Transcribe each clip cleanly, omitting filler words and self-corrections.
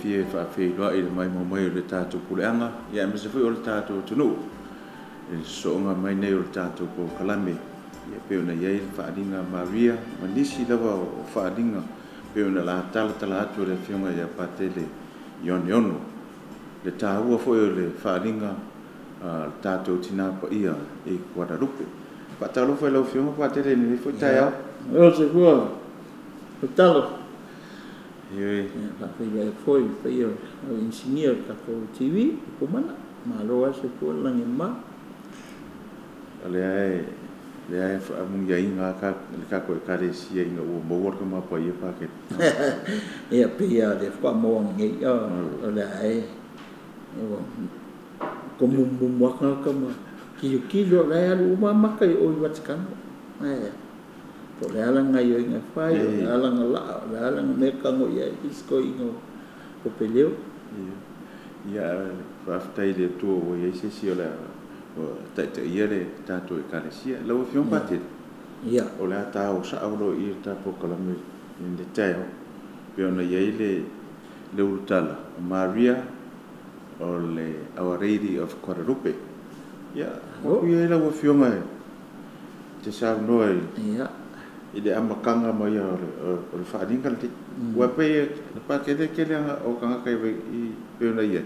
fiafia e faafeiloai i le maimoa mai o le tatou puleaga, ia aemaise foi o le tatou atunuu i le sosooga mai nei o le tatou polokalame, ia pei ona i ai le faaaliga a Maria ma nisi lava o faaaliga pei ona talatala atu e le Afioga ia Patele Ioane Ono. Le taua foi o le faaaliga a le tatou Tina Paia i Guadalupe. Faatalofa i lau Afioga Patele i lenei foi taeao. Malo soifua Tautalo. Ioe. Faafeiloai atu foi i le paia o inisinia o le tatou TV i Pumana. Malo lava le soifua ma le lagi e mama. O lea e faamanuiaina lava le tatou Ekalesia ina ua maua le Tama Paia Patele. Ia, pei lava o lea faatoa maua nei, o lea e ua tomumumu lava tagata ma tilotilo, o la e alu uma lava maka i o i Vatikano. Ae po o le a lana gaoioiga e fai, o le a lana laa, o le a lana mea e tago i ai isi toeaiina o Popeleo. Ia, faafetai i le Atua ua i ai se isi o le a taitaia le tatou Ekalesia. Lau Afioga Patele, o le a ta o sao loa i le tatou polokalame i le taeao, pei ona i ai le ulutala o Maria o le Our Lady of Guadalupe. Ia, atu ia i lau Afioga e te saunoa i le amataga mai o le faaaliga lenei. Ua pei e Patele tele o tagata i pei ona i ai,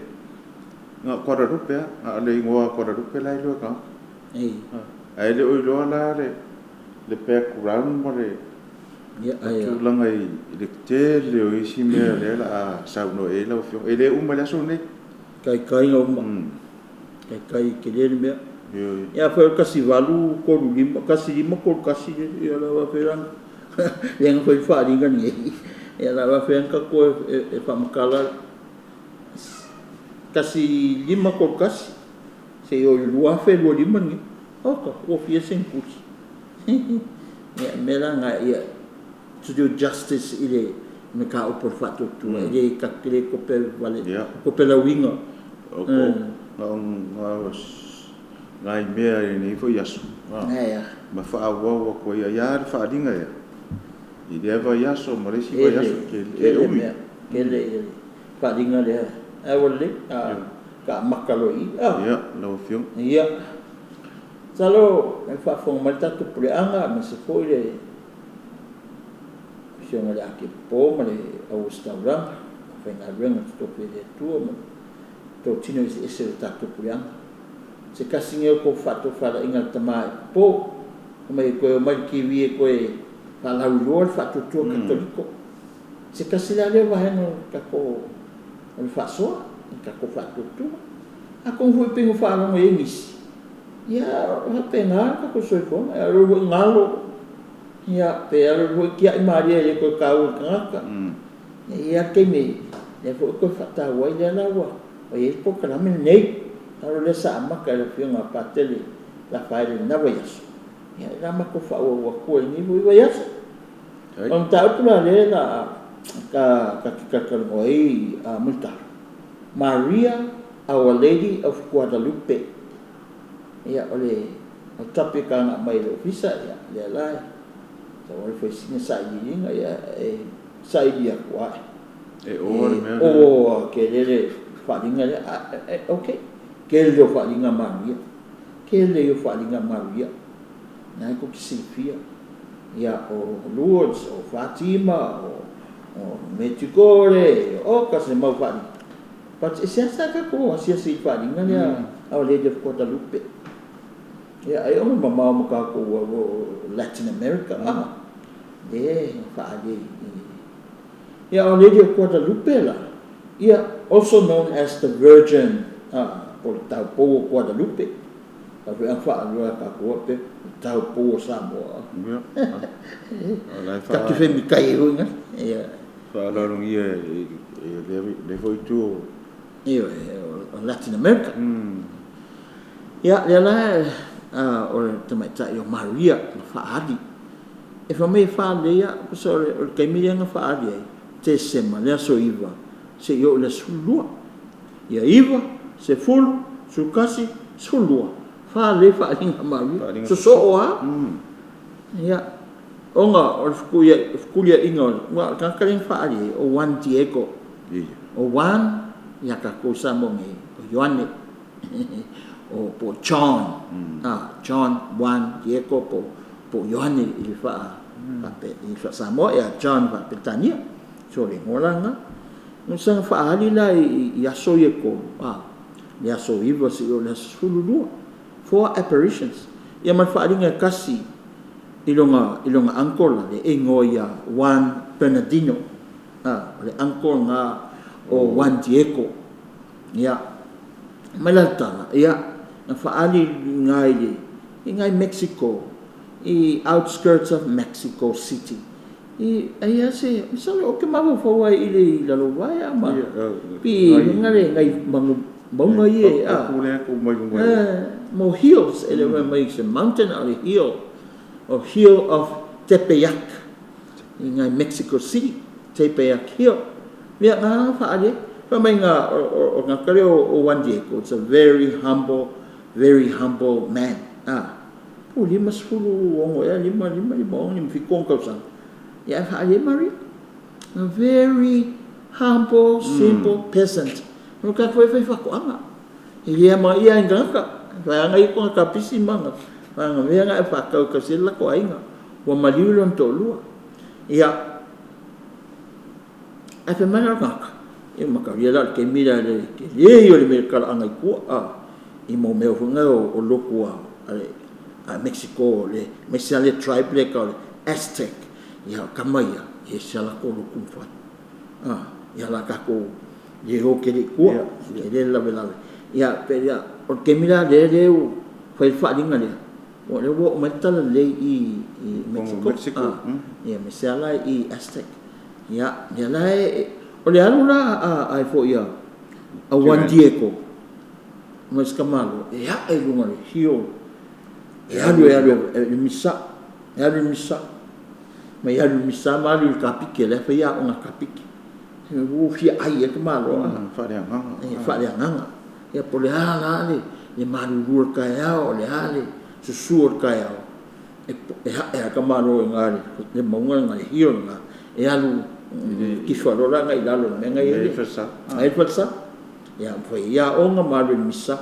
na o Guadalupe lava, na o le igoa Guadalupe la e iloa e tagata. Ae le o iloa la le background ma le tulaga i le tele o isi mea lea o le a saunoa i ai lau Afioga. E le uma i le aso lenei. Taitaiga uma. Taitai tele le mea. Ia, afai o le 1835, 1531, ia la faapea lea na fai le faaaliga lenei. Ia la faapea na tatou e faamatala 1531 seia oo i le 2025 lenei. Oka, ua fia seneturi. Ia, mea la na, ia, to do justice i le mataupu o le faatuatua, e le tatou te le tope vale, tope lauina. O nai mea i lenei foi aso, ma faaauau atu ai ia le faaaliga ia i lea vaiaso ma le isi vaiaso e umi. Tele le faaaliga lea. Ae ua lelei, ta amata loa i i. Ia, lau Afioga. Ia. Masalo e faafofoga mai le tatou puleaga, aemaise foi le Afioga i le Akepo ma le Auositaulaga, faigaluega totofi a le Atua ma totino eseese o le tatou puleaga. Se tasi nei o tou faatofalaiga a le tama e popo, mai e toe omai le TV e toe faalauiloa le faatuatua Katoliko. Se tasi la lea vaega o le tatou o le faasoa, o le tatou faatuatua. Atonu foi pei ona faalogo i ai nisi, ia, faapena le tatou soifuaga, e alu foi galo, ia, pe alu foi tiai malie e le toe taua i tagata. Ia, le taimi lea foi toe faataua ai lea la ua i ai le polokalame lenei. Masalo lea sa amata e le Afioga a Patele Lafaele i lena vaiaso, ia o le a matou faaauau atu ai i lenei foi vaiaso. O le mataupu la lea la ta te talatalanoa ai, Mulitalo, Maria, Our Lady of Guadalupe. Ia, o le topic na aumai e le ofisa, ia, lea la sau ai foi sina sailiiliga, ia, e saili atu ae. E o le mea. O tele le faaaliga lea. Ok, tele o faaaliga Maria. Tele o faaaliga Maria. Na e tou te silafia. Ia, o Lourdes, o Fatima, o Medjugorje, o ka se mau faaaliga. But e seasea tatou asiasi i le faaaliga lea Our Lady of Guadalupe. Ia, ai ona mamao ma tatou Latin America, le faaali i. Ia, Our Lady of Guadalupe la, ia, also known as the Virgin, po o le taupou o Guadalupe. Foi a faalua tatou pe taupou o Samoa. Tatou te femitai ai foi na. Ia. Faaaloalogia i le foi itu. Ioe, o Latin America. Ia, lea la o le tamaitai o Maria na faaali. E fai mai e faaleia, pusa o le taimi lea na faaali ai, Tesema, le aso 9, seia oo i le aso 12. Ia 9, 10, 11, 12, faalelei faaaliga Maria. Sosoo lava. Ia, ona o le fetuliaiga o le tagata lea na faaali ai, o Juan Diego. O Juan ia tatou i Samoa nei, o Ioane, o po o John, a, John, Juan, Diego po po o Ioane i le faa i le faa-Samoa, ia John faa-Peretania. So o le igoa la lena. Na saga faaali la i aso ia e tolu, a, le aso 9 seia oo i le aso 12, four apparitions. Ia ma le faaaliga e tasi i lona i lona uncle la, le e igoa ia Juan Bernardino. A, o le uncle lena o Juan Diego. Ia, mai la le tala, ia, na faaali i ina i le, i ina i Mexico, i outskirts of Mexico City. I, ai lava se, masalo ou te mafaufau lava i le i Lalovaea ma pi i luga le nai manu, mauga ia, a. Mo hills, e le o mai se mountain a o le hill, o Hill of Tepeyac i ina i Mexico City, Tepeyac Hill. Ia, na faaali ai. Fai mai na o le tagata lea o Juan Diego, it's a very humble, very humble man. A, po o 56 ea, 5, 5, 56, 57 ona tausaga. Ia, ae faaali ai Maria. A very humble, simple peasant. O le tagata foi e fai faatoaga. E le amanaia lava e ni tagata. E vaeaga ia kona kapisi ma ana mea na e faatau e tausi ai le latou aiga. Ua maliu lona toalua. Ia, ae fai mai la le tagata, ia mataulia la o le taimi lea i le tele ia o le mea talaaga i tua, a, i mo mea foi nei o lotu a Mexico, aemaise lava le tribe lea e tau o le Aztec. Ia, o tama ia, e ese lava latou lotu na fai. A, ia la tatou le o tele i tua, tele le lavelave. Ia, pe ia, o le taimi la lea lea ua fai ai le faaaliga lea, o lea ua oo mai le talalelei i Mexico, a, ia aemaise lava la i Aztec. Ia, lea la e, o le alu la a foi a Juan Diego ma si tamaloa, e ae i luga o le hill, e alu e alu e le misa, e alu i le misa, mai alu i le misa ma alu i le kapike, la e fai aoga kapike. Ua fia ai e le tamaloa. Faaleagaga. E faaleagaga. Ia po o le a la le malulu o le taeao, o le a le susu o le taeao, e ae lava le tamaloa i ina i le mauga lena, le hill lena, e alu tifa loa la agai i lalo i le mea na i ai le falesa. Ia fai ai aoga ma alu i le misa.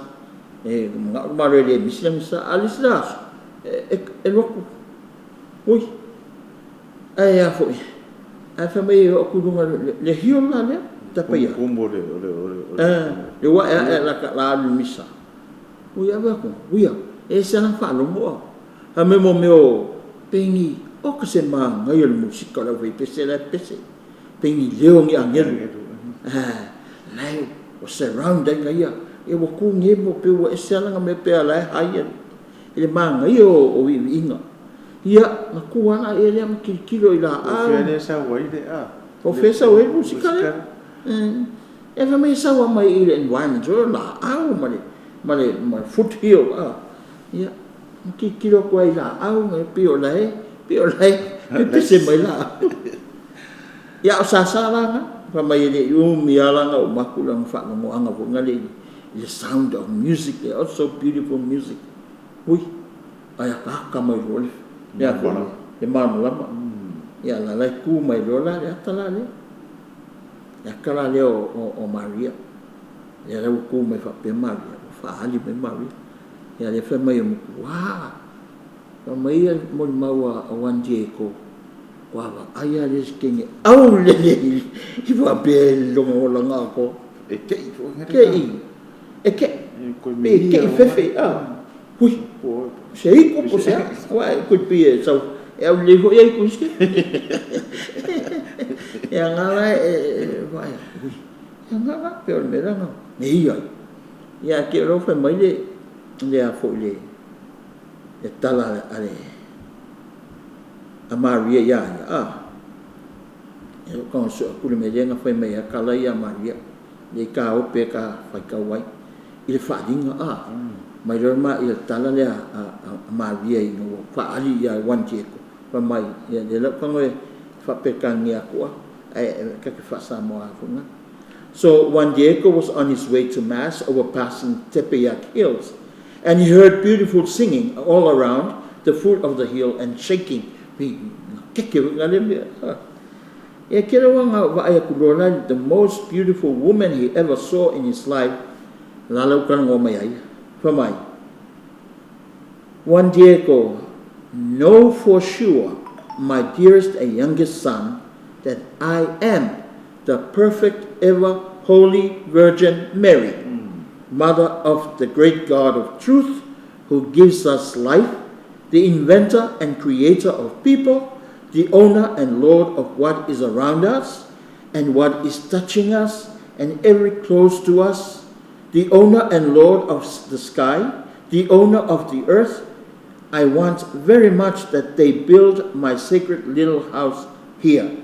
E manao le tamaloa e le misi lana misa. A o le isi la aso, e alu atu, ui, ae a foi, ae fai mai e oo atu i luga o le hill la lea, Tepeyac. Kumu o le Le ua ae ae la alu i le misa. Ui ave atu, uia, e ese lana faalogo a. Fai mai mo mea o pei oka se manaia o le musika o le aufaipese la e pese. Pei ni leo o ni agelu. La e ua surround ai ia. Ia ua tu nemo pe ua ese lana mea pe a la e hai i le manaia o viiviiga. Ia, na tu lava la lea ma tilotilo i laau. O fea lea e sau ai le a? O fea e sau ai le musika lea? E fai mai e sau lava mai i le environment o laau ma le ma le ma le foothill a. Ia, na tilotilo atu ai i laau ma pei o la e pei o la e pepese mai laau. Ia, o sasa la na, fai mai e le i umi lava la na uma atu lana faalogoaga foi lea i le sound of music, oh so beautiful music. Ui, ae akaaka mai loa le a foi le malamalama. Ia la la e tu mai loa la le ata la lea. Le ata la lea o Maria. Lea la ua tu mai faapea Maria, ua faaali mai Maria. Ia lea fai mai o matua. Fai mai ia molimau a Juan Diego, ua vaai lava le isi teine aulele i faapea i lona olaga atoa. E kei foi. Kei. E kei. Pe kei fefe. A. Hui. Se iku po se a. Ua e koe pi e sau. E au lelei foi ai ku isi. E anga la e vaai. Hui. E anga la pe o le mea lana. E ia. Ia ke o fai mai le le a foi le le tala a le a Maria ia ia. A. E o ka so aku le mea lea na fai mai a kala ia Maria. Le ka ope ka fai kau ai. I le faaaliga a. Mai loa ma i le tala lea a Maria ina ua faaali ia Juan Diego. Fai mai, ia lea lau tago e faapetania aku a, ae ka te faasamoa foi na. So Juan Diego was on his way to mass over passing Tepeyac Hills, and he heard beautiful singing all around the foot of the hill and shaking. Keke nga le mea. Ia kele wanga vaai aku loa la the most beautiful woman he ever saw in his life la lau talanoa mai ai. Fai mai, Juan Diego, know for sure, my dearest and youngest son, that I am the perfect ever holy Virgin Mary, mother of the great God of truth who gives us life, the inventor and creator of people, the owner and lord of what is around us and what is touching us and every close to us, the owner and lord of the sky, the owner of the earth. I want very much that they build my sacred little house here,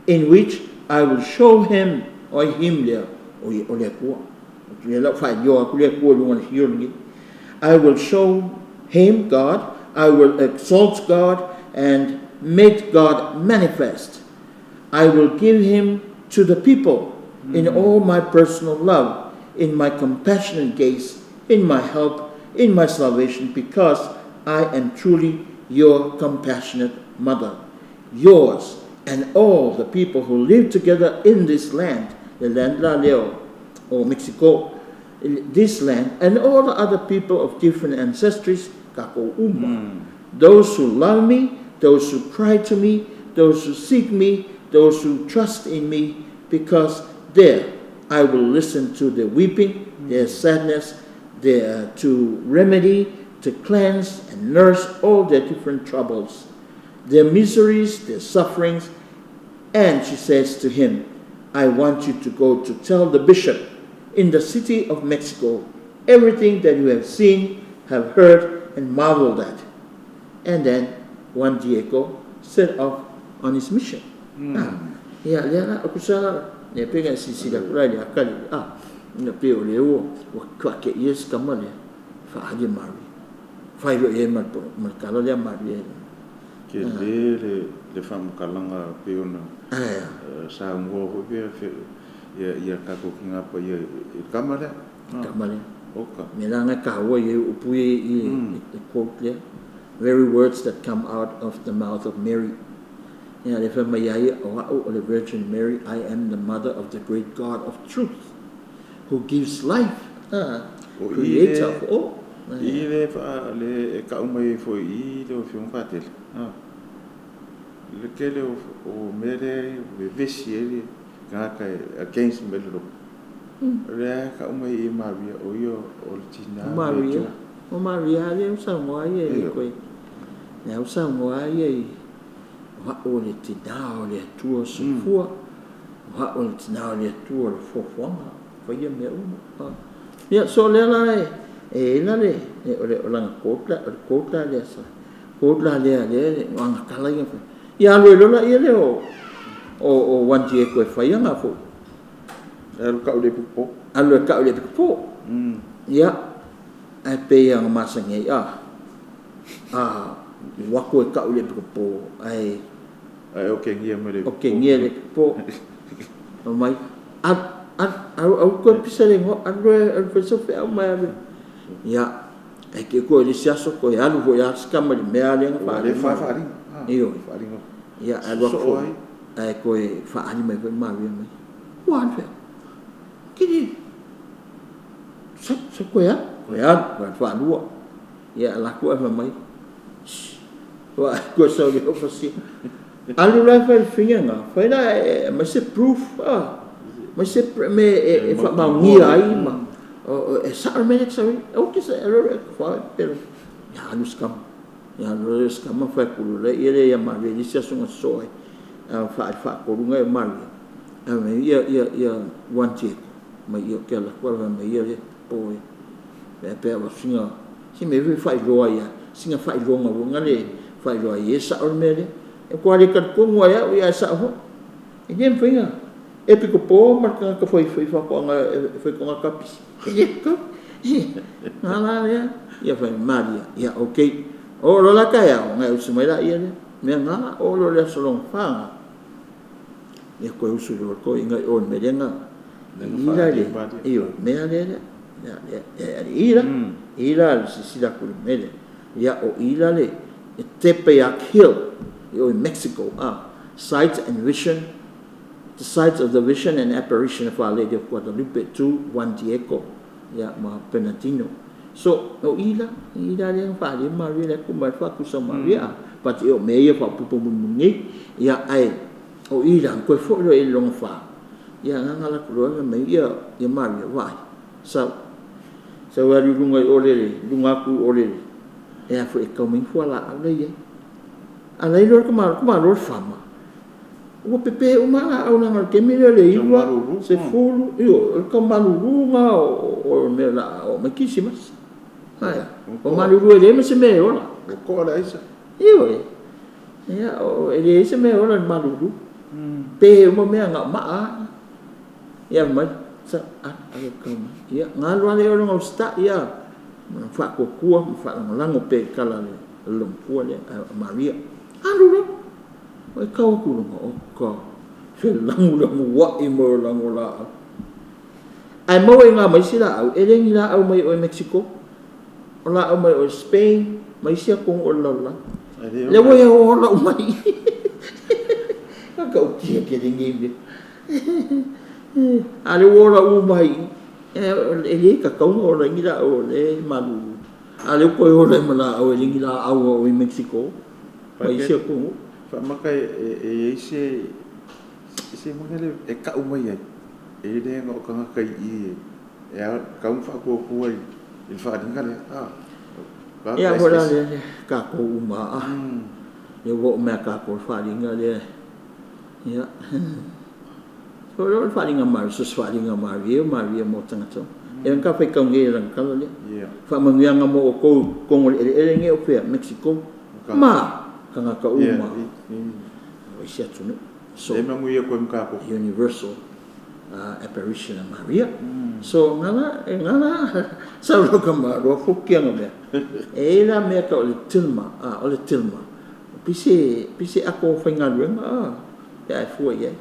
in which I will show him or him lea, o o le Atua. Lea la ua faailoa atu le Atua i luga o le hill lenei. I will show him God, I will exalt God and make God manifest. I will give him to the people in all my personal love, in my compassionate gaze, in my help, in my salvation, because I am truly your compassionate mother, yours and all the people who live together in this land, le land la lea o Mexico, this land, and all the other people of different ancestries, takou uma, those who love me, those who cry to me, those who seek me, those who trust in me, because there I will listen to their weeping, their sadness, their to remedy, to cleanse and nurse all their different troubles, their miseries, their sufferings. And she says to him, I want you to go to tell the bishop in the city of Mexico everything that you have seen, have heard, and marveled at. And then Juan Diego set off on his mission. Ah, ia, lea la, o kusa la, lea pe ngai silasila atu la i le aka le, ah, ina pe o lea ua, ua fakeia si tama lea, faali e Maria. Fai loa i ai ma le tala lea a Maria. Tele le faamatalaga pei ona saunoa foi pea ia tatou tina paia i le tama lea. Tama lea. Oka. Mea la na e taua i ai upu ia i le quote lea. Very words that come out of the mouth of Mary. Ia lea fai mai ai o a'u o le Virgin Mary, I am the mother of the great God of truth who gives life, creator of all. O i le le e kau mai ai foi i le Afioga Patele. Le tele o mea lea e vevesi ai le tagata e against mai le lotu. O lea e kau mai i Maria o ia o le tina le Atua. O Maria lea ua saunoa ia i koe. Lea ua saunoa ia i o a'u o le tina o le Atua soifua. O a'u o le tina o le Atua o le foafoaga, faia mea uma. Ia, so lea la e e i ai la le o le o lana quote la, o le quote la lea sa quote la lea lea le o ana tala ia fai. Ia alu ai loa laia lea o o o Juan Diego e fai ana foi. Alu kau le piko. Alu e kau le piko. Ia, ae pei lava ona masani ai, a, a alu atu e kau i le piko ae Ae okegia mai le Okegia le piko. Fai mai, alu, alu, alu, alu toe pisa le igoa, alu loa alu fai sau feau ma e alu. Ia, ae te i koe i le isi aso toe alu foi lava si tama i le mea lea na faaali mai. Faaaliga. Ioe. Ia, alu atu foi, ae toe faaali mai foi Maria mai. Ua alu feau. Kili, sau, sau toe alu, toe alu, toe alu faalua. Ia, alu atu ae fai mai, shh, ua toe sau i le ofasia. Alu la e fai le finger na, fai la e aumai se proof, a, aumai se mea e faamaonia ai ma, e sao le mea lea e te sau ai. Aua te fa pero, ia alu si tama. Ia alu loa si tama fai atu loa ia lea ia Maria i le isi aso na sosoo ai, faaali faatolu na e Maria. Ae fai mai, ia, ia, ia Juan Diego, mai ia ou te alu atu ae fai mai ia lea po e, pe pe a sina, si mea foi faailoa ia, sina faailoga foi na le faailoa ai e sao le mea lea. E matua le talitonu lava ia au ia ae sao foi. E le mafai ona e pito po ma le tagata fai fai faatoaga e fai tagata pisi. E le tatau. Nga la lea, ia fai malia, ia okay. Oo loa la taeao, ona e usu mai laia lea. Mea nga la, oo loa i le aso lona fa nga, ia toe usu loa le toeaina i o i le mea lea na i la le, ioe, mea lea lea. Ia, ia, i la, i la le silasila atu i le mea lea. Ia, o i la le Tepeyac Hill i o i Mexico, a, Sight and Vision The Sites of the Vision and Apparition of Our Lady of Guadalupe to Juan Diego, ia, ma Bernardino. So, o i la, i la lea na faaalia Maria lea kumai le faatusa Maria, but e o mea ia faaopoopo mulimuli nei. Ia, ae o i la, toe foi loa i le lona fa, ia, na ala atu loa mai ia, ia Maria, vaai, sau, sau alu i luga i o le, luga atu i o le, e a foi e tau mai ni fualaau la e i ai. A la e iloa le tamaloa le fama, ua pepe uma laau leaga o le taimi lea o le 9, 10, ioe, o le tau malulu lena o le mea o le a oo mai Kerisimasi. Ae a? O malulu e leai ma se mea e ola. Ua toa le aisa. Ioe. Ia, e leai se mea e ola i le malulu. Pe uma mea na o maa lava. Ia mai, sa, a, ave tau mai. Ia, galu lava lea o lona usitai, ia, ma lona faatuatua ma faalagolago pea i tala a le loomatua lea a Maria. Alu loa. Ua e tau atu i luga, oka, felagulaguai mai o lago laau. Ae maua i ina ma isi laau, e le ni laau mai o i Mexico, o laau mai o i Spain, ma isi atunuu o le lalolagi. Lea ua ia ola uma i i. Matautia tele nei mea. A lea ua ola uma i i. E le tatau ona ola ai ni laau o lea e malulu. A lea ua toe ola ai ma laau e le ni laau a o i Mexico ma isi atunuu. Faamata e i ai se se mea lea e tau mai ai, e le na o tagata i i e tatau ona faatuatua i le faaaliga lea. Ia, foi la lea tatou uma a. Lea ua oo mai ia tatou le faaaliga lea. Ia. So o le faaaliga Maria, so se faaaliga Maria, Maria mo tagata uma. E ka faitau nei e lana tala lea. Faamanuiaga mo outou i totonu o le eleele nei o fea, Mexico, ma tagata uma o isi atunuu. So, universal apparition of Maria. So, ngala, e ngala, sau lau ka maloa fukianga mea. E la mea ka o le tilma, a, o le tilma. Pise, pise ako whaingaluenga, a, pe ai fua i ai.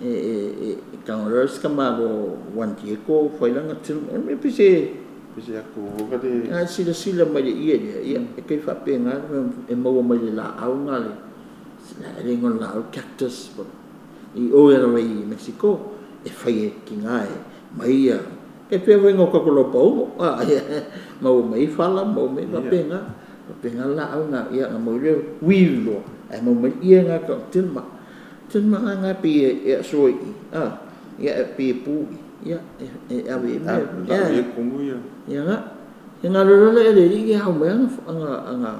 E kangoloa se ka malo Juan Diego whailanga tilma. E pise... Pise ako ka le... A sila sila mai le ia lea, ia, e kai whapenga, e maua mai le la au ngā le, le ngona la au cactus, i o e rawa i Mexico, e whai e ki ngā e mai ia. E pea whai ngō kako lau paungo, a, ia, maua mai whala, maua mai whapenga, whapenga la au ngā, ia, ngā mau leo, wii loa, e mau mai ia ngā ka tilma. Tilma ngā ngā pi e asoa i, a, ia e pi e pū i, ia, e awe e mea. Ia, ia kongu ia. Ia ngā, ia ngā lolo le ele i hau mai anga,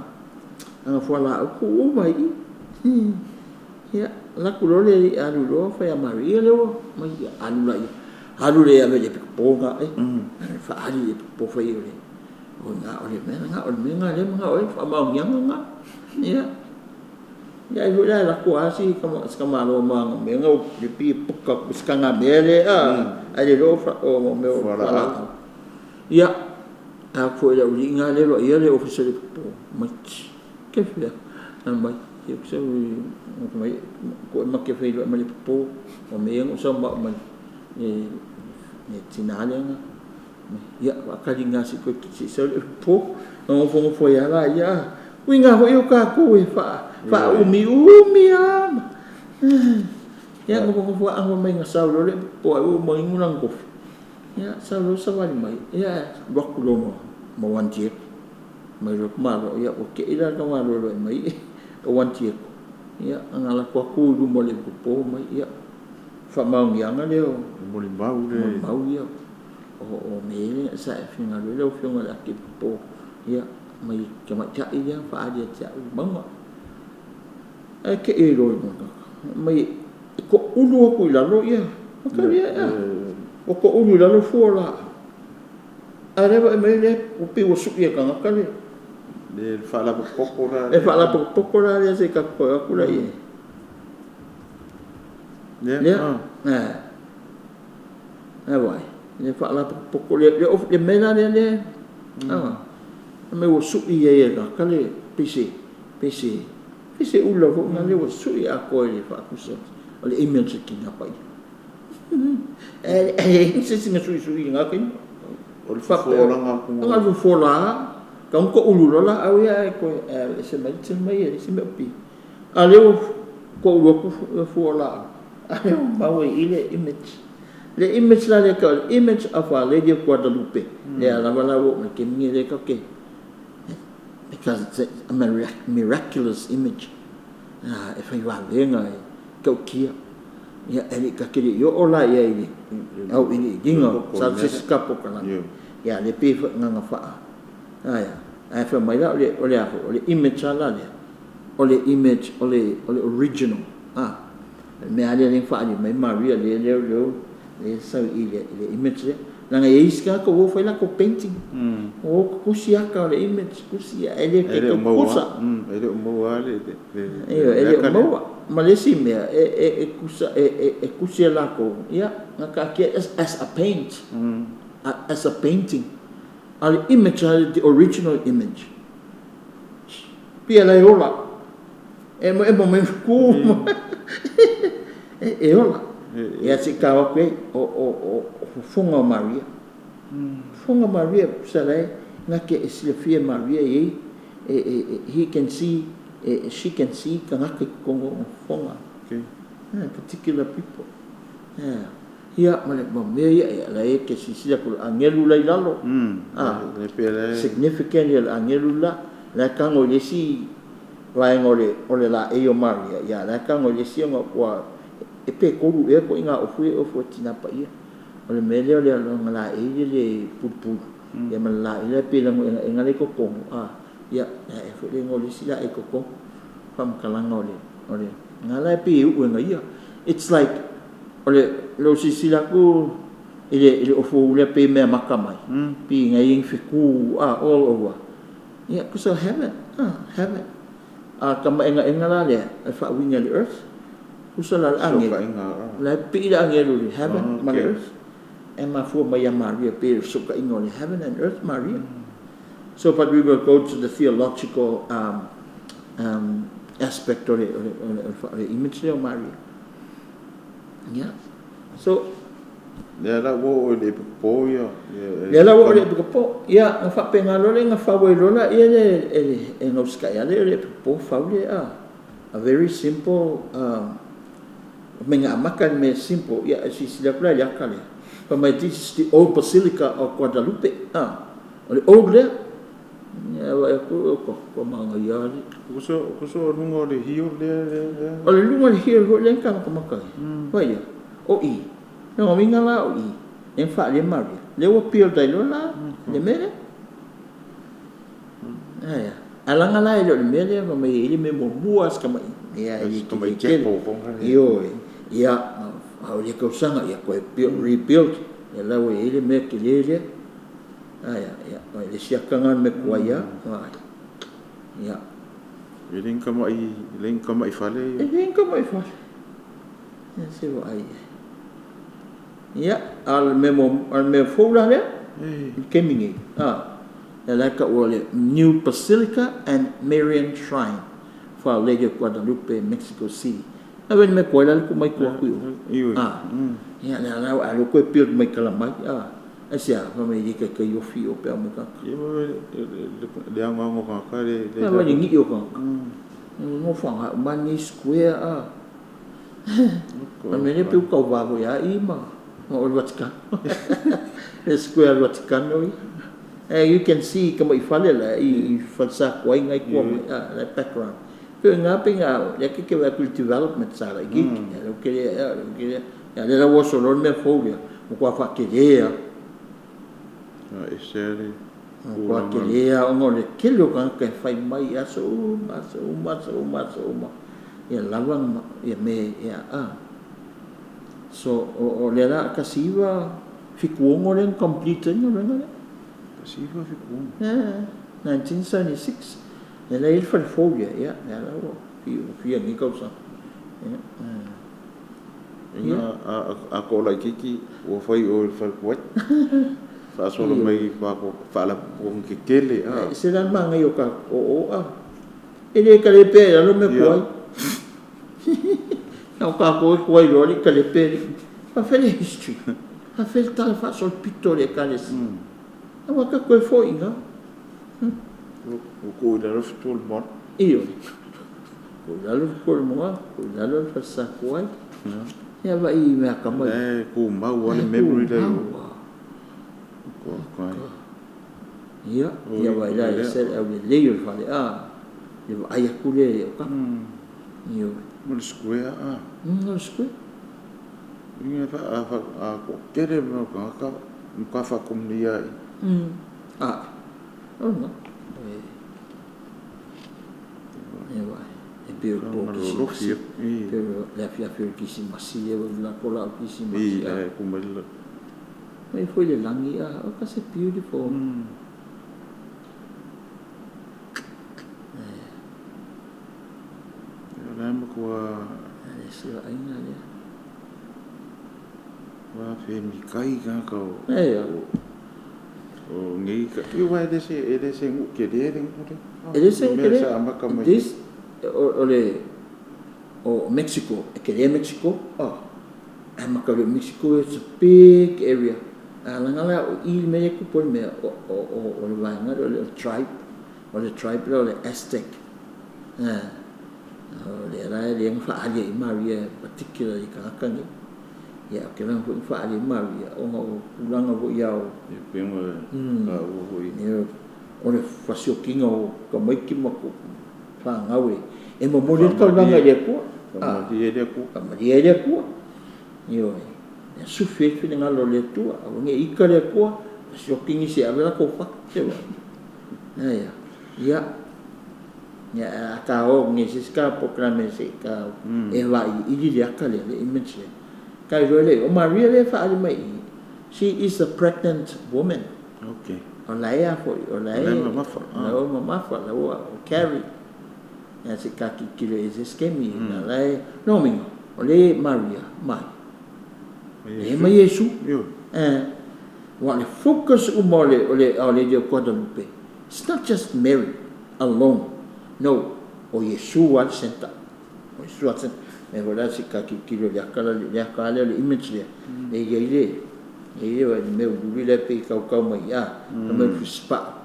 anga fuala au ku u mai i. Ia, laku loa le alii alu loa fai a Maria lea ua mai ia alu la ia. Alu le ave le piko nga e. Faali le piko fai o le o nga o le mea nga o le mea nga le nga o e faamaoniaga nga. Ia. Ia ai foi la laku a si kama si kama lo ma nga mea nga o le pi puka ku si kanga mea le a. Ai le lo fa o mea o fualaau. Ia. A foi la uli nga le lo ia le ofisa le piko mai. Ke fia. Mai. Ia ku sau mai ko ma ke fei lo mai po o me ngo sa ma mai e e tina le nga ia wa ka linga si ko ki sa le po no fo fo ya la ia ui nga ho yo ka ko e fa fa umi umi a ia ngo fo fo a mai nga sa lo le po ai o mai ngulang ko ia sa lo sa wali mai ia wa ku lo mo ma wan tie mai ro ma lo ia o ke ila ka ma lo lo mai o Juan Diego. Ia, anga la kua ku lu mo le po mai ia. Fa maungianga le o moli mau le. Moli mau ia. O me le sa e finga le o finga la ke po. Ia, mai ke mai ta ia fa adia ta u manga. E ke e ro mo ka. Mai ko ulu ku la lo ia. O ka ia. O ko ulu la lo fu la. A le va mai le o pi o su ia ka ngaka le. Le whaalapopopo la. Le whaalapopopo la le se ka koe aku la ia. Lea. E vai. Le whaalapopopo le le mea le le. Ah. Me o sui ia ia ka le pise pise pise ula fo nga le o sui a koe le whaakusa. O le email se ki ngā pai. E se singa sui sui ngā kai. O le whafolanga ku. Nga le whafolanga. Ka unko ulu lola au ia e koe e se mai te mai e se mea pi. A leo ko ulu aku fuola. Ai o mau i le image. Le image la le ka image of Our Lady of Guadalupe. Le lava la wo me ke mi le ka ke. Because it's a miraculous image. E fai vavenga e kaukia. Ia e ka kele yo ola ia i au i dinga sa se skapo kana. Ia le pe nganga fa. Aia. Ai fa mai la o le o le image ala le. O le image o le original. Ah. Me ale le fa ali mai Maria le le le le sa i le image le. Langa e iska ko wo fai la ko painting. O kusi aka le image kusi ele ke kusa. Ele o maua le ele o maua. Malesi mea e kusa e kusi la ko. Ia ngaka ke as a paint. As a painting. Al image the original image. Pia la ola. E mo me ku. E ola. Ia se ka o ke o funga Maria. Funga Maria sala nga ke e silafia Maria e he can see she can see ka nga ke kongo funga. Okay. Particular people. Yeah. Ia male mo me ia la e ke sisia ko angelu la ilalo. Significant ia angelu la la kango le si vaenga o le la e o Maria. Ia la kango le si ngo wa e pe koru e ko inga o fue o fue tina pa ia. O le mele o le longa la e le pupuru. Ia ma la ile pe lango enga le koko. Ah ia e fue le ngo le si la e koko. Fam kalanga o le ngala pe u nga ia. It's like o le lo si si la ku ile o fu le pe me makamai. Pi ngai ing fiku all over. Ia ku so heaven. Ah heaven. A kama enga enga la le fa winga le earth. Kusa la angel. La pi la angel le heaven ma earth. E ma fu mai Maria pe so ka ingo le heaven and earth Maria. So but we will go to the theological aspect of the image of Maria. Yeah. So le la wo le po ia. Le la wo le po ia nga fa penga lo le nga fa wo lo la ia le e no ska ia le le po fa le a very simple menga maka me simple ia si si la ya kale. But my this is the old basilica of Guadalupe. Ah. O le old le ia wa ko ko manga ia le. Kuso lunga le hio le le. O le lunga le hio le ka maka. Wa ia. O i. No minga la o i. En fa le Maria. Le o pio dai lo la le mele. Ah ya. Alanga la le mele ma me ile me mo muas kama ia i ki ke po. Io ia au le kausanga ia ko rebuild ia la o ile me ke le. Ah ya ya le sia kanga me ko ia. Ya. Ele kama i fale. Ele kama i fale. Ya se wa ai. Ya al memo al me fula le. Kemingi. Ah. La ka o le New Basilica and Marian Shrine for Our Lady of Guadalupe, Mexico City. A ven me ko la ku mai ko ku. Ah. Ya la la a lo ko build mai kala mai. Ah. Asia fa me di ka ka yo fi o pe me ka. Ye le anga ngo ka ka le. Le ma ni yo ka. Ngo fa ha mani square ah. Ma me le pe ka va vo ya i ma. O le Vatican. Le square Vaticano. You can see kama i fale la i falsa ko ngai ko mai la background. Pe nga pe nga ya ke ke va ku development sala i ki. Ya lo ke ya lo ke ya le la wo so lo me folia. Mo kwa fa ke le ya. E sere. Kwa ke le ya ngo le ke lo ka ke fai mai ya so ma so ma so ma so ma. Ya lava ya me ya a. So o le la kasiva fikuongo le complete no le. Kasiva fikuongo. Yeah, 1976. Le la il fa folia ya ya la o fi ni kausa. Inga a ko la kiki o fai o fa kuat. Fa solo mai fa ko fa la ko ke kele a. Se la manga yo ka o a. Ele ka le pe la lo me kuai. Nau ka ko kuai lo li ka le pe. Fa fele history. Fa fele tala fa sol pito le ka le. Awa ka koe fo inga. O ko ila lo fitu le moana. Iyo. Ko ila lo fitu le moana, ko ila lo fa sa kuai. Ia vaai i mea akamai. E tumau lava le memory lea i o. Ia, ia vaai la e se le aulelei o le fale, a, le vaai atu lea i au tafa. Ioe. Ma le square, a. O le square. Inga fa a fa a ko tele mo ka ka ka fa komunia i. A. O na. E. E vai. E pei o le po kisimasi. E pei o le afiafi o le kisimasi e la ko la o kisimasi. I le ku mai la. Mai foi le lagi a o ka se beautiful. E la ma kua le se aiga lea. Wa fe mi kai ka ka o. E O ngi ka i wa e le se ngu ke le le ngu le. E le se ngu ke le. Sa amaka mai. This o le o Mexico, e ke le Mexico. Oh. A maka le Mexico, it's a big area. A langa la o i me ku po me o le vaega o le tribe, o le tribe o le Aztec. Ah. O le la le nga fa ali i Maria particularly ka ka ni. Ia ke la fu fa ali Maria o nga o kulanga vo ia o E penga ka o hoi. Ia o le fasiokiga o ka maiki ma ko whangau e. E momoli le taulaga i le Atua. Faamalie le Atua. Faamalie ai le Atua. Ioe. E sufi ai le finagalo o le Atua. Aua ne i ika le Atua, fasioki nisi e ave latou fatu. Se wa. Ia. Ia. Ia a ka o nge se ka programe se ka e vai ili le aka le le image le. Kai roi le o Maria le whaali mai. She is a pregnant woman. O la ea foi, o la O la e. e mamafa, ah. La o mamafa, la o o carry. Ia se ka ki kilo e se skemi, na la e, no mingo, o le Maria, mai. E mai Iesu. Io. Eh, wa le focus uma o le Guadalupe. It's not just Mary alone. No, o Iesu al center. O Iesu al center. Me vola se ka ki kilo le akala le akala le image le. E ia ile. E ia wa me ulu le pe kau kau mai a. Mm. Me fuspa.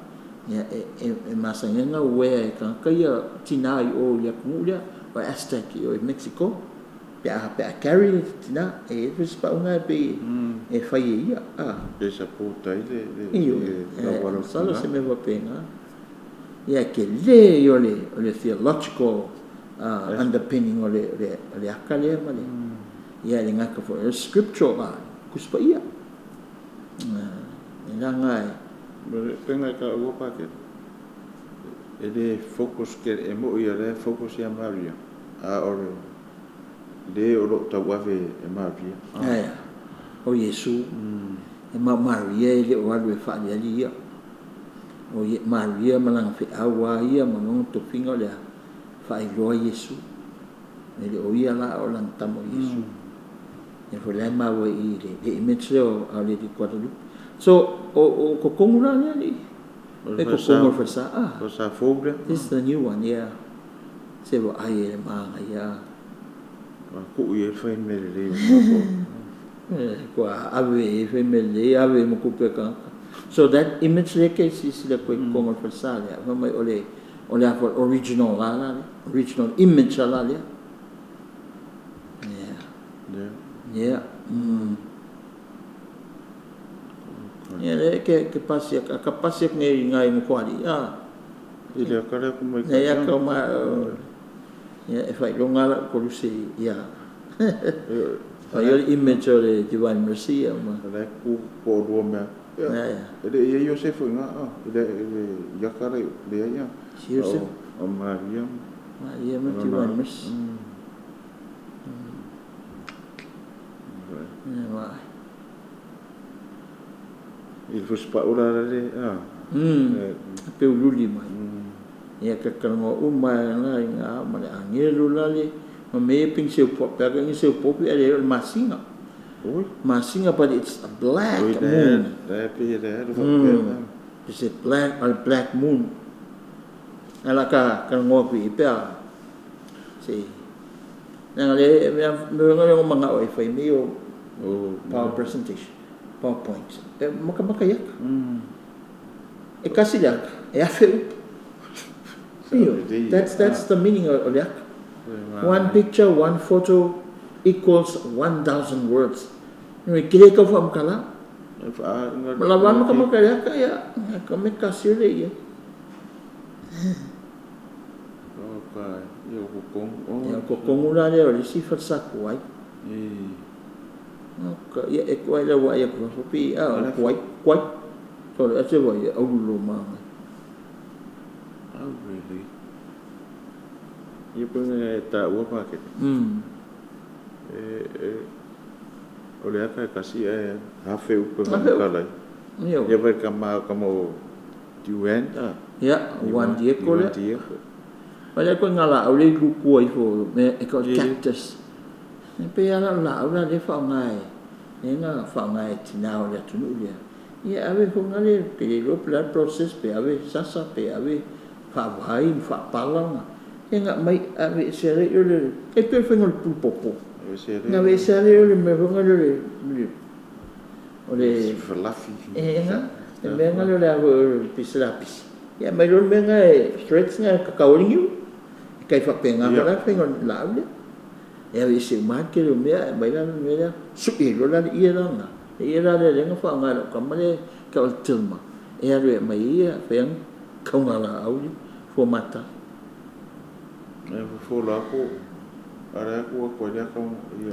Ia e masangena ue e ka ka ia tina i o ia ku le o Aztec i o Mexico. Pe a carry le tina e fuspa unga pe e fai e ia. Ah. E sa pota i le Io, le la wala salo se me va pena. Ia ke le o le theological underpinning o le aka lea ma le. Ia le ngaka fo le scriptural la kuspa ia. E la ngai. Penga ka ua pa ke. E le focus ke e mo ia le focus ia Maria. A o le le o lo tau ave e Maria. Ia. O Iesu. E ma Maria e le o alu e whaali ali ia. O ye, Maria ma langa fe awa ia ma ngongo tofinga o lea whaailoa Iesu. E le o ia la o langa tamo Iesu. E fo le maua i le image lea o Our Lady Guadalupe. So, o kokongu la lea li. E kokongu o whasa. Ah, O sa fou le. this is the new one, yeah. Se wa ai e le maanga, yeah. A ku i e whai me le le. Eh, kua ave e whai me le, ave mo kupe ka. So that image le ke si si le koe kongo whasa lea. Fa mai o le afa original la la le. Original image la lea. Yeah. Yeah. Yeah. Yeah, le ke pasi ka pasi ngai ngai mo kwali. Ah. I le akale ku mai. Ne ya ka ma ya e fai longa la ko lusi ya. Fai o image o le Divine Mercy ya ma. Le ku ko lua mea. Ya ya. E le ia Iosefo i ngā, ah, e le iakale le ia. Si Joseph. O Maria. Maria ma Divine Mercy. Ya wa. I le fusi ula le, ah. Pe ululi mai. Ia ka kalongo uma la i ngā ma le angelu la le ma me ping se po pe ka se po pe le o masinga. Oi. Masinga, but it's a black Oi, moon. Le, le, pe le, le, le, It's a black moon. Ala ka ka ngo pi pe a. Si. Nanga le me me nga le manga o e fai me o O, power presentation. PowerPoint. E maka maka yak. E kasi le aka. E afe upu. Io, that's the meaning of the aka. One picture, one photo. equals 1,000 words. E kele kau whaamakala. Ma la vama ka maka aka ia, ka me kasi le ia. O ka, ia o kokongu. Ia o kokongu la lea o le isi falesa kuai. O ka, ia e kuai la wa ia ku pi a o kuai, kuai. So le ase wa ia aulu lo manga. Oh really? Ia pe e ta ua pa ke. E o le aka e kasi e hafe upe ma kalai. Ia. Ia vai ka ma ka mo Juan ta. Ia, Juan Diego le. Juan Diego. Ma le ko ngala au le lukua ifo me e ka cactus. E pe ala la au la le fa ngai. E nga fa ngai tina o le atunu le. Ia ave fo ngale pe le pla process pe ave sasa pe ave fa vai fa pala nga. E nga mai ave se le yo le e pe fa ngol pu popo. E se le. Nga ve se le yo le me fo ngale le o le falafi. E nga e me ngale le ave pis la pis. Ia mai lo me nga e stretch nga ka kaulingi. Kai fa penga la fa ngol la le. E ave se ma ke le mea mai la me la su e lo la ia la nga. E ia la le nga fa nga ka ma le ka o tilma. E ave mai ia fa ka nga la au fo mata. E fo la ko ara ko ko ia ka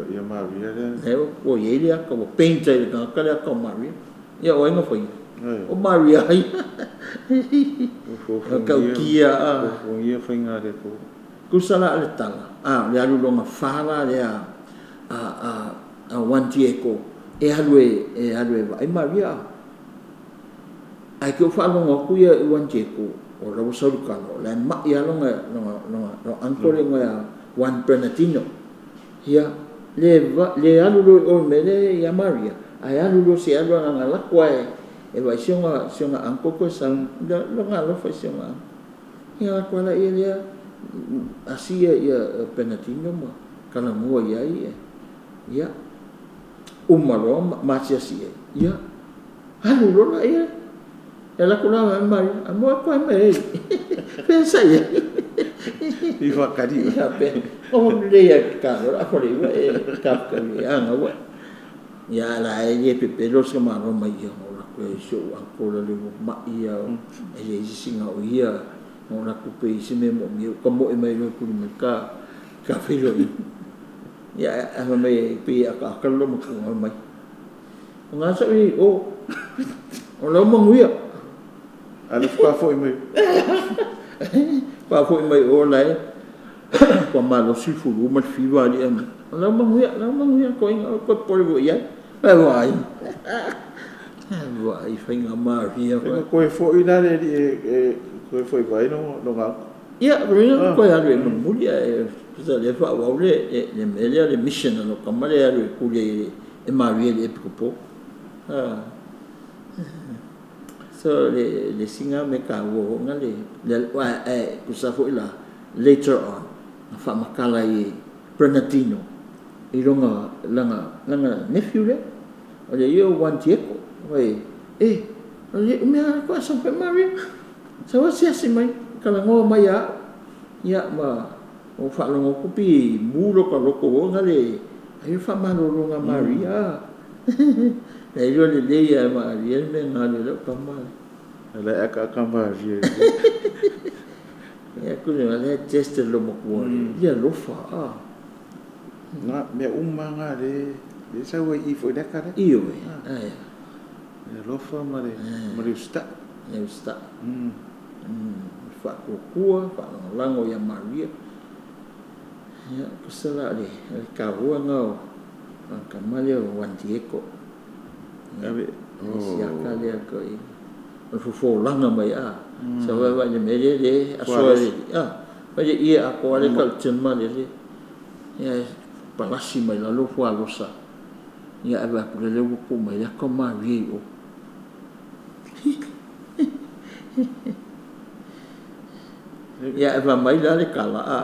ia Maria le. E o ia le ka o paint le ka ka le ka Maria. Ia o nga foi. O Maria ai. O fo ka kia a. O fo ia fa nga le ko. Kusala le tala. A le alu longa fala le a Juan Diego e alu e vai Maria. Ai ke o whaalonga ku ia Juan Diego o la wasauru kalo la ma ia longa longa longa lo ankole ngoya Juan Bernardino. Ia le le alu lo o mele ia Maria. Ai alu lo se alu nga la kwa e vai sionga sionga anko ko sang longa lo fa sionga. Ia la kwa la ia ia asia ia Bernardino ma kala mua ia ia. Ia umalo ma sia sia. Ia alu lo la ia. Ela ko la Maria, amo ko me. Pensa ia. I whakari. Ia pe. O le ia ka ro a ko le e ka ka ia nga wa. Ia la e ye pe pe lo se ma ro mai ia o la ko e so a ko le ma ia e le singa o ia o la ko pe se me mo mi ko mo e mai lo ku me ka ka filo. Ia a me pe a ka ka lo mo ko mai. Nga sa i o o lo mo nguia. Ale fa foi mai. Fa foi mai o lai. Ko ma lo si fu ma fi va li am. La ma nguia, la ma nguia ko inga ko po le ia. Vai vai. Vai fa inga Maria. Ko e foi la le e ko e foi vai no no nga. Ia, ko ko ya le mulia e sa le fa wa le le melia le mission no kamale ya le ku le e Maria le epikopo. Ah. So le singa me ka wo nga le wa e ku sa fo ila later on fa makala i Bernardino i longa langa langa nephew le o le yo Juan Diego oi e o le me a ko sa fa Maria sa wa sia si mai kala ngo mai ya ya ma o fa longo ku pi mu lo ka lo ko nga le ai fa ma lo nga Maria. Le yo le le ya Maria me nga le lo ka ma le aka ka Maria. Ia ku le le test lo mo ku ia lo fa a. Nga me uma nga le le sa wa i fo le ka le. Io e. Ai. Le lo fa ma le ma le sta. Le sta. Fa ku kua fa lango ia Maria. Ia ku sa la le ka wa nga o ka ma le Juan Diego. Ave o sia ka le ko i. O fo langa mai a. Sa wa wa le me le a so le a. Wa le ia a ko le ka tema le le. Ia palasi mai la lo fo alosa. Ia ave ku le le ku mai la ko Maria o. Ia ave mai la le kala a.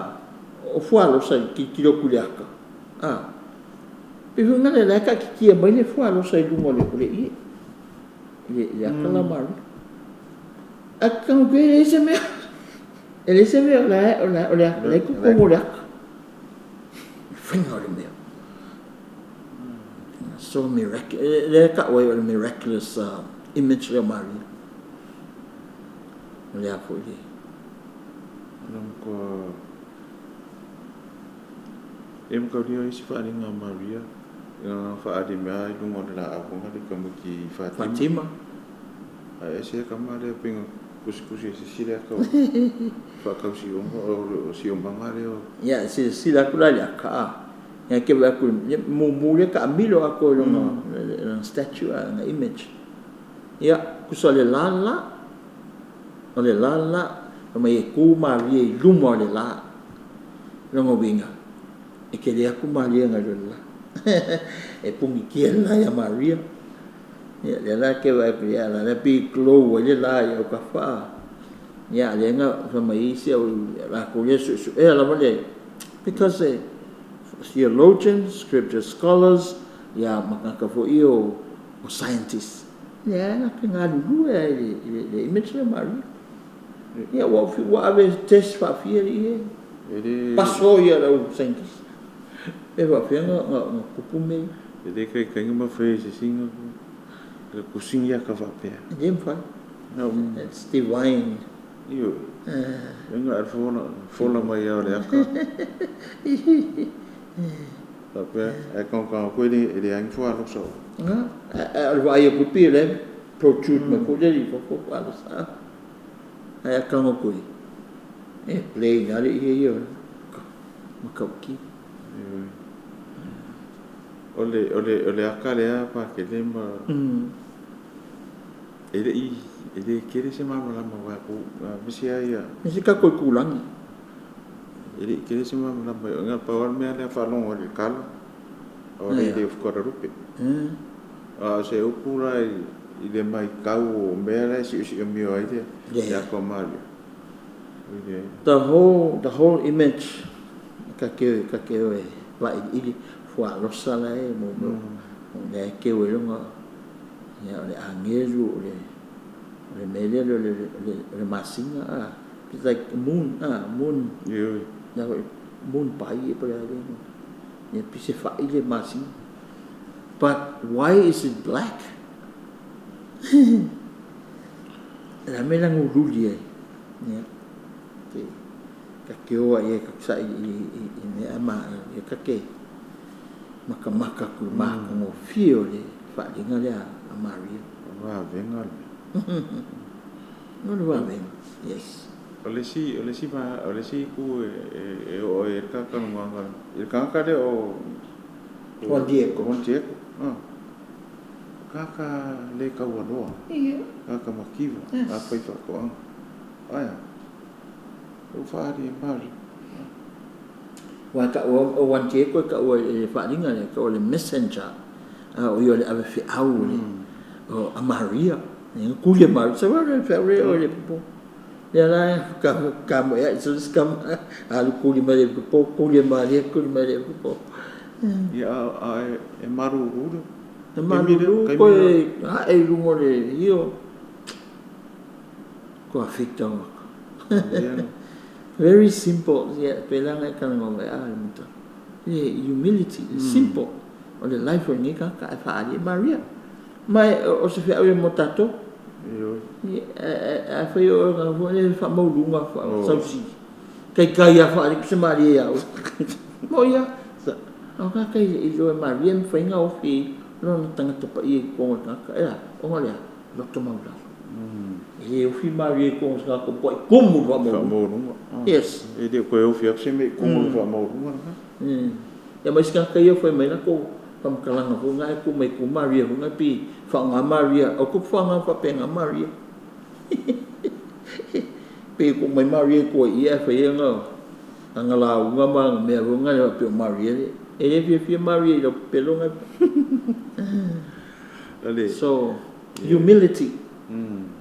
O fo alosa ki ki lo ku le aka. A. Pe hunga le la ka ki ki mai le fo alosa i lunga le le i. Le le aka la Maria. A ka ke le se me. E le se me la o la o le le ku ko le aka. Finga le mea. So miraculous, lea e ta'u ai o le miraculous image lea o Maria. O le a foi le. Donc, e makaulia isi faaaliga a Maria, na faaali mea i luga o le laau foga le tamaiti Fatima. Fatima. Ae ese kama lea pinga kusikusi e sisile aka o whaakausi o siomaga lea o. Ia, silasila atu la i le aka a. Ia ke vaai atu mumu lea taamilo atu i lona statue a, lona image. Ia, tusa o le la la, o le la la, fai mai e tu malie i luma o le la. Lona uiga, e tele atu malie nai lo le la. E punitia le la ia Maria. Ia, lea la ke vaai atu ia, la lea pei glow ai le la i autafa a. Ia, lea na fai mai isi au latou lea suesuea lava le, because e theologians, scripture scholars, ia ma tagata foi ia o scientists. Lea na te galulue ai i le image lea o Maria. Ia, ua ave test faafia le ie. E le Paso ia lau scientist. E faafia na tupu mea ia. E le kaikaiga ma whai se singa le kusingi aka whapea. E le mawhai. It's divine. Io. Nga al fola fola mai au le aka. Whapea, e kaukau koe le e le angi fua alosa o. Nga, o le vaai aku pi le protrude mai foi le li fofo alosa. Ai a kango koe. E play na le ia ia. Makauki. O le aka lea pa ke le ma. E le i e le kere se mamalama wa ku misi ai. Misi ka koe kulangi. E le kere se mamalama nga pa wal mea lea whalongo le kala. O le le ufukara rupe. A se upura i le mai kau o mea lea si usi o mio ai le. Ia ko Mario. The whole image ka ke e vailiili fualosa la e mo mo le ke o longa ia o le angelu o le mele o le masinga a. It's like moon moon. Io. Na moon pai e pare ale. Ia pise fai le masinga. But why is it black? La mela ngululi ai. Ia. Te ka keoa ia ka sai i mea ma ia ka ke makamaka ku makongo fio le faalinga lea a Maria. Wa venga. No le wa venga. Yes. O le si ku e o e ka kanunga. E ka ka le o Juan Diego. Juan Diego. Ah. Kaka le kaualoa. Ia. Kaka makiwa. Yes. A pai whakoanga. Aia. O whaari e Mari. Wa ka o Juan Diego ka o e whaaringa le, ka o le messenger. O ia le ave whiau le. O a Maria. E kuli e Maria. Sa wale whiau le o le popo. Lea la ka mo ea, so ka alu kuli mai le popo, kuli e Maria, kuli mai le popo. Ia a e maru uru. E maruru koe hae i lunga o le io. Ko a whita waka. Very simple. Ia, pelanga e karanga mai a le muta. Le humility, simple. O le life o ni kaka e whaari e Maria. Mai o se whiau e mo tātou. A whai o ngā fua le whamaulunga sausi. Kai kai a whaari kuse Maria iau. Mo ia. O ngā kai i loe Maria me whainga o whii lona tangata pa i e kongo tangata. Ea, o ngā lea, loto maulalo. E le ofi Maria i kongo tangata po i kumu whamaulunga. Yes. E le koe ofi ap se me kumu whamaulunga. Ia mai sika kai o whai mai lako whamakalanga fo ngai ku mai ku Maria fo ngai pi whaonga Maria. O ku whaonga whapenga Maria. Pe ku mai Maria koe ia whai e ngā anga la unga ma mea fo ngai pe o Maria le. E le fia fia Maria i lo pelo ngai. So, humility.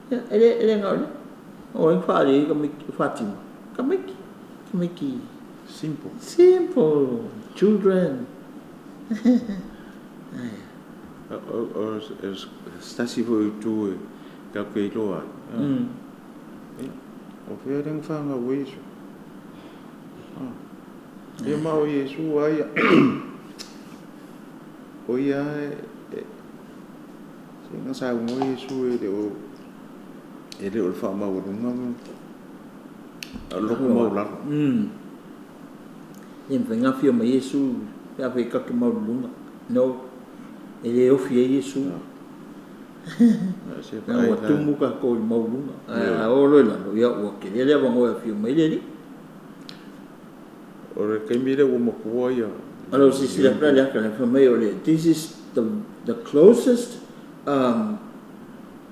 Ia, e le ngau le. O e whaare ka mai Fatima. Ka mai ki. Simple. Simple. Children. O stasi fo i tū e ka koe iloa. O whia renga whanga o Iesu. Ia ma o Iesu ai. O ia Sina sa mo Iesu e le o e le o le faamaualuga ma loko maulalo. E mawhai ngā mai Iesu, pe a whai kake maulunga. No, e le ofi e Iesu. Na ua tumu ka ko i maulunga. A o loi lalo, ia ua ke lele awa ngoe fia mai le li. O le kaimi le ua makua ia. Alo si sila pla le aka le mai o le, this is the closest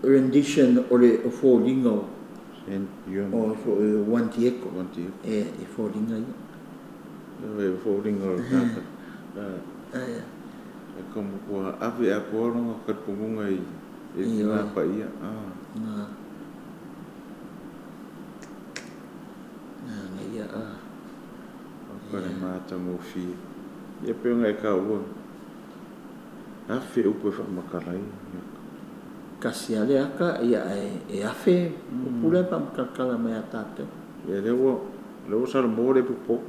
rendition o le o fōlinga o o Juan Diego. Juan Diego. E fōlinga ia. E fōlinga o kaka. E komu kua ave a kua ronga karipungunga i ngā pa ia. Ngā. Ngā ia a. O kare māta ngō whia. Ia pe ngai ka ua. Afe upu e whaamakalai. Kasi ale aka ia e afe upu le whaamakalakala mai a tātou. Ia le ua sala mō le pupo.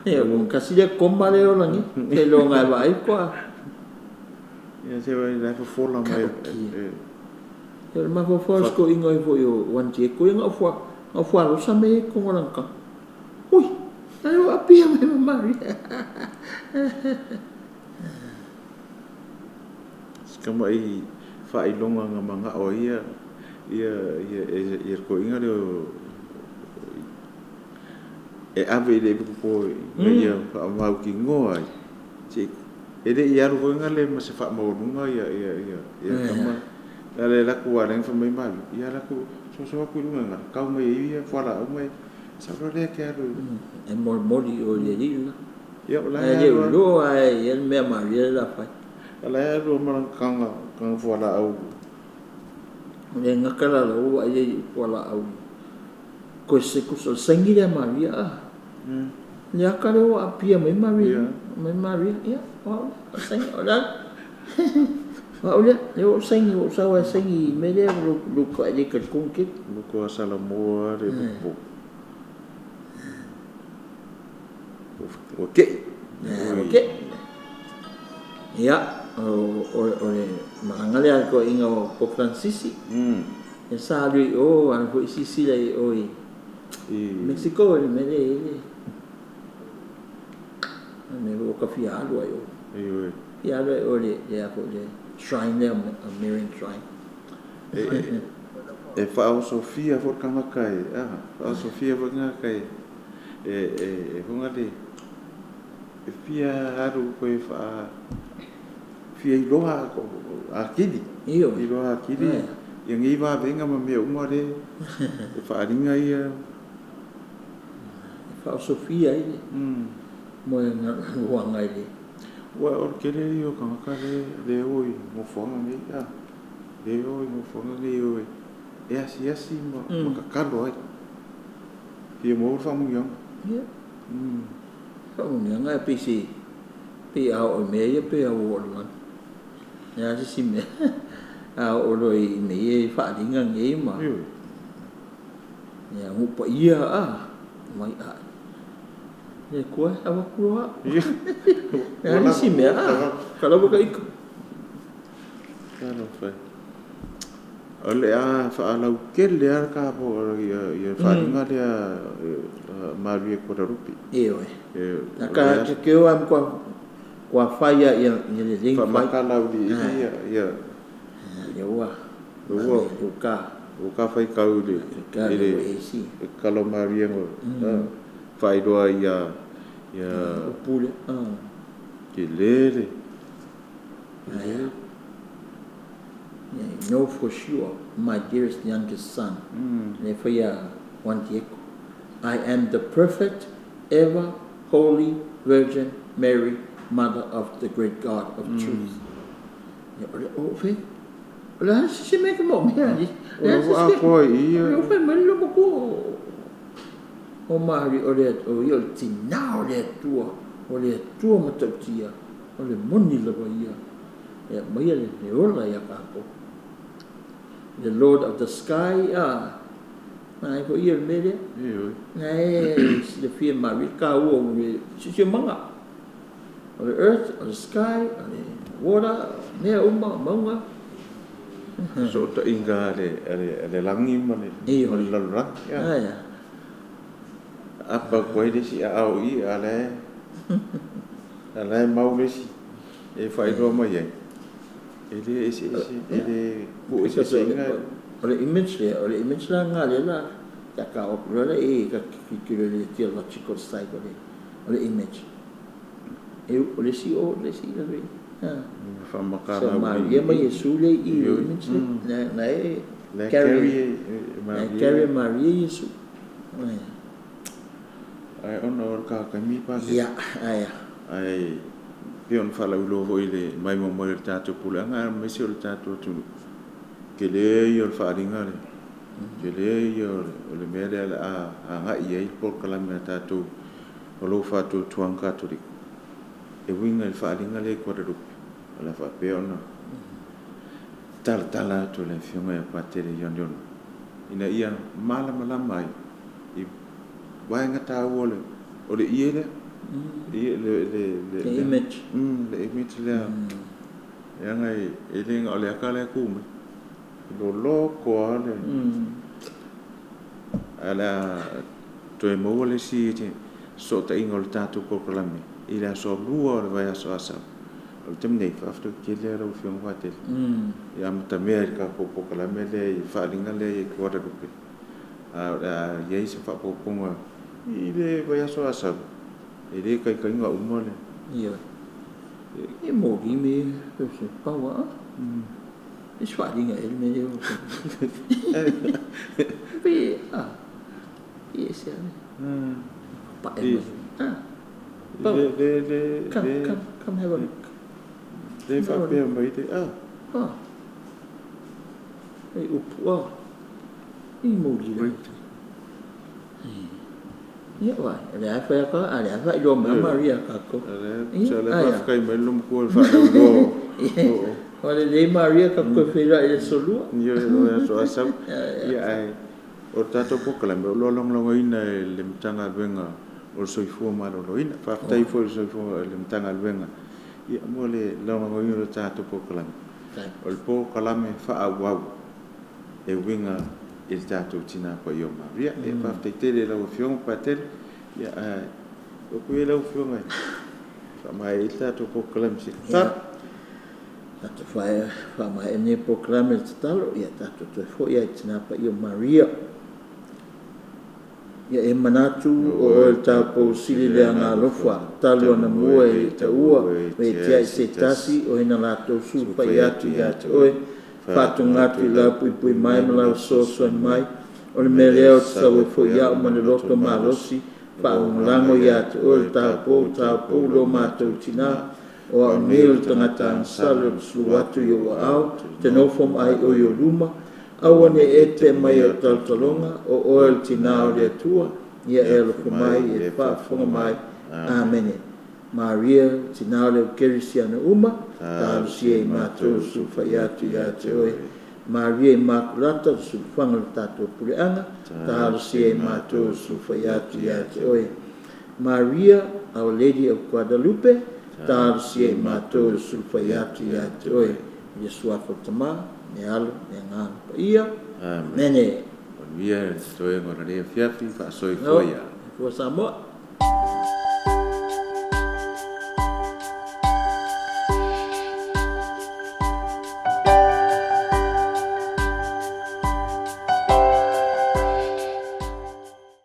Ia ua kasi le koma le olangi. Te lo ngai vai koa. Ia se wai lai fofola mai. Ia le mafaufau sko ingo i foi o Juan Diego. Ia ngā fua rosa me kongolanka. Ui, ai o apia me Maria. Kama i whailonga ngā manga o ia ia ia ia ko inga le e ave i le pupo ia whaamau ki ngoa ai. E le i aru ko inga le ma se whaamaurunga ia ia ia ia kama le laku wa lenga whamai malu ia laku so so aku lunga ngā kau mai ia whala au mai sa ro le ke aru e moli o le lila ia o la e le loa e ia mea Maria la whai. Ala e aru marang kanga kanga fuala au. Le ngakala la ua e fuala au. Ko se kuso sengi le Maria. Le akale o apia mai Maria. Mai Maria. Ia, o sengi o la. O le le o sengi o sa wa sengi me le lu lu ko e ka kunke. Lu ko Salamoa le po. O ke. O ke. Ia. O le malanga le ko inga o Pope Francis. E sa lui o ana foi sisi le o i Mexico le mele le. Me o ka fia alu ai o. Ai Fia alu ai o le le a le shrine le a Marian shrine. E fa o Sofia for kanga kai. Ah, fa Sofia for kanga kai. E honga le e fia alu ko e fa fia iloa a kili. Io. Iloa a kili. Ia ngi va venga ma mea uma le. E whaaringa ia. E wha Sofia i le. Mo e ngā huanga i le. Ua o kere i o kangaka le le oi ngofuanga nei. Le oi ngofuanga nei oi. E asi asi ma kakalo ai. Fia mo whamungianga. Ia. Whamungianga e pisi. Pi au o mea ia pe au o luan. Ia si mea. A o loi me e whaaringa ngei ma. Ia ngupa ia a. Mai a. Ia kua awa kuroa. Ia si mea a. Kalawa ka ika. Kalo whai. O le a whaalau kele a ka po ia whaaringa lea Maria Guadalupe. E oe. Ka ke o am kua kua whaia ia le ring whai. Whamakalau li ia ia. Ia ua. Ua. Ua. Ua ka whai kau le. Ka le e si. Kalo Maria ngo. Whairoa ia ia upule. Ke lele. Yeah, you know for sure, my dearest youngest son, Juan Diego, I am the perfect, ever holy Virgin Mary, Mother of the great God of truth. O si me mo me ali. O fe me lo mo ko. O Mari o le o i o tina o le tua, o le tua matautia, o le moni lava ia. Ia mai le le ola ia kako. The Lord of the sky, nai ko ia me le. Nai si le fia Mari ka o le si si manga. O the earth, o the sky, o the water. Mea uma mauga. Fesootaiga a le lagi ma le lalolagi. Apa atu ai le isi aao i i, a o la e mau le isi e faailoa mai ai, e le eseese, e le tuueseeseina. O le image lea, o le image la lena lea la ta o atu loa i ka tilotilo i le theological side o le image. E o le isi o le isi i lalo i i. Faamatala. So Maria ma Iesu lea i i le image lea. Na e carry, carry Maria Iesu. Ai ona o le kakami pa. Ia, aia. Ai pei ona faalauiloa foi le mai mo le tatou puleaga aemaise o le tatou atunuu. Tele ia o le faaaliga lea. Tele ia o le mea lea o le a agai i ai le polokalame a tatou o lo o faatuatuaga Katoliko. E uiga i le faaaliga lea i Guadalupe. O le a faapea ona talatala atu le afioga ia Patele Ioane ina ia malamalama ai i vaega taua o le ie lea. Le image. Le image lea. Leaga e le na o le ata lea e tu mai. Loloto lava le. Ae o le a toe maua le isi fesootaiga o le tatou polokalame i le aso 2 o le vaiaso Asau. O le taimi nei, faafetai tele lau Afioga Patele. Ia amatamea i le tatou polokalame lea i le faaaliga lea i Guadalupe. A o le a i ai se faaopoopoga i le vaiaso Asau. E le taitaiga uma le. Ia. E moli me se paua. E se faaaliga e le mea lea. Pe a. E se ale. Pa e. Le le le. Come come come have a look. Le faapea mai le a. Ah. E upu a. I moli le. Ia vai, le a fai ka, a le a fai lo mai Maria ka ko. Le le faafetai mai lo matua le faalauiloa. O le le Maria ka ko feira i le solua. Ia le aso Asau. Ia ai o le tatou polokalame o lo o lagolagoina e le Matagaluega o le Soifua Maloloina. Faafetai foi i le Soifua le Matagaluega ia mo le lagolagoina o le tatou polokalame. O le polokalame faaauau e uiga i le tatou Tina Paia o Maria. E faafetai tele i lau Afioga Patele. Ia o ku ia lau Afioga faamaea ai le tatou polokalame se tatalo. Tatou faamaea nei polokalame le tatalo, ia tatou toe foi ai Tina Paia o Maria. Ia e manatu o oe le taupou sili le agalofa, talu ana mua e le taua, me tiai se tasi o ina latou sulufai atu ia te oe, faatoga atu i lau puipui mai ma lau fesoasoani mai, o le mea lea o te sau ai foi au ma le loto malosi, faalagolago ia te oe le taupou, taupou lo matou tina, o au nei o le tagata agasala o te sulu atu i ou aao, te nofo ma ai oe i o luma, aua ne i e te mai o talotaloga, o oe le tina o le Atua, ia e alofa mai, e faafofoga mai. Amene. Maria, tina o le Eukerisiano uma, talosia i matou sulufai atu ia te oe. Maria Immaculata, le sulufaga o le tatou puleaga, talosia i matou sulufai atu ia te oe. Maria, Our Lady of Guadalupe, talosia i matou sulufai atu ia te oe. I le suafa o le Tama, me alo, me agaga paia. Amen. Amene. Manuia le toega o le afiafi, faasoifua ia. Fua Samoa.